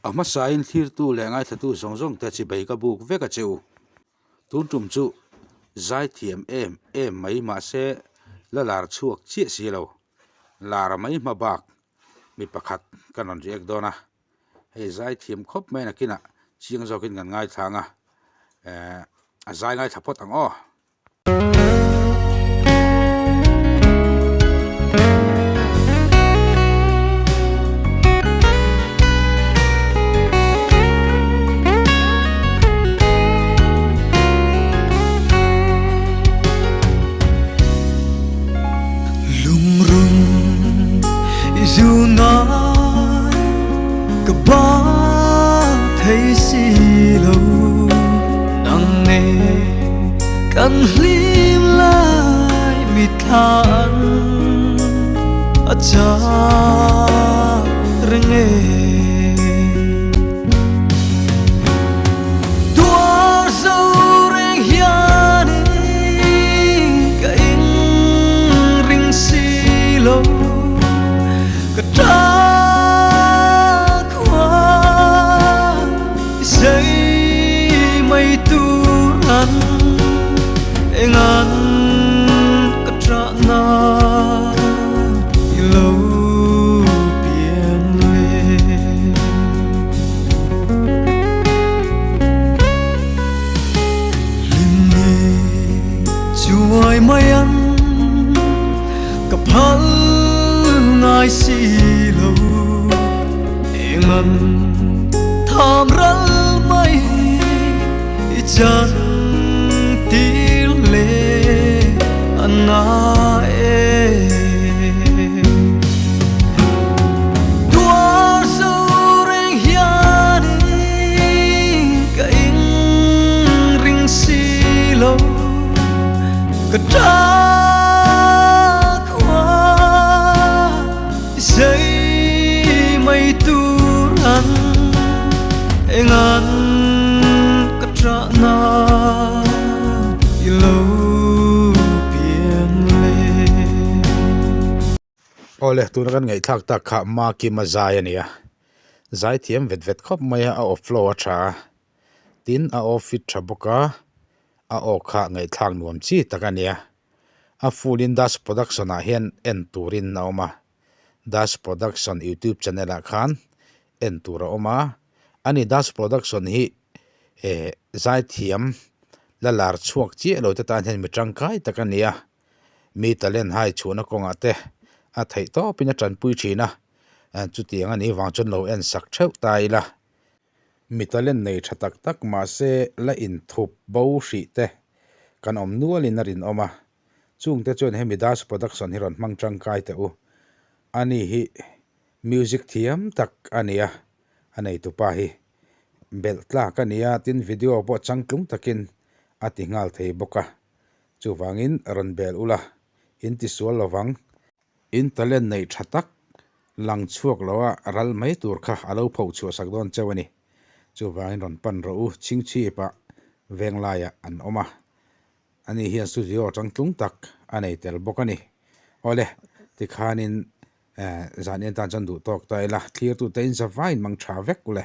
A hmasain thlirtu leh ngaithlatu zawng zawng te chibei ka buk vek a che u. Tun tum chu zaithiam em em mai mahse la lar chhuak chiah si lo. Lar mai hma bak mi pakhat kan rawn react dawn a, hei zaithiam khawp mai nakinah chiang zawkin kan ngaithla ang a, eh a zai ngaithla phawt ang aw. Lungrun i zungai ka ba thei si lo nang ne kan hlim lai mitthla an a cha reng e. Tuar zo reng hianin ka inring si lo ka ṭah khua i sei mai tur an engan ka ṭah na i lo pian le. Hlim ni chuai mai ang ka phal ngai si lo engan tham ral mai i chan tir le ana e. Tuar zo reng hianin ka inring si lo ka ṭah khua i sei mai tur an engan ka ṭah na i lo pian le. Awle, tuna kan ngaihthlak tak kha Makima zai a ni a, zai thiam vet vet khawp mai a, a aw flow a tha a, tin a aw fit tha bawk a, a aw kha ngaihthlak nuam chi tak a ni a, a full in Dash Production ah hian en turin a awm a, Dash Production youtube channel ah khan en tur a awm a, ani Dash Production hi eh zaithiam la lar chhuak chiah lo te tan hian mi tangkai tak a ni a. Mi talent hai chhuahna kawngah te a theih tawpin a tanpui thin a, chutiang a nih vang chuan lo en sak theuh ta ila. Mi talent nei tha tak tak mahse la inthup bo hrih te kan awm nualin a rinawm a, chungte chuan hemi Das Production hi rawn hmang tangkai teh u. Ani hi music thiam tak a ni a, a neitupa hi belh tlak a ni a, tin video pawh changtlung takin a ti nghal thei bawk a. Chuvangin rawn bel ula, in ti sual lovang. In talent neih tha tak lang chhuak loa ral mai tur kha a lo phoh chhuah sak dawn cheu a ni. Chuvangin rawn pan rawh u, chhingchhipah venglaiah an awm a. Ani hian studio tangtlung tak a nei tel bawk a ni. Awle, tikhanin zan en tan chuan duh tawk ta ila, thlirtute in zavaiin mang tha vek ule.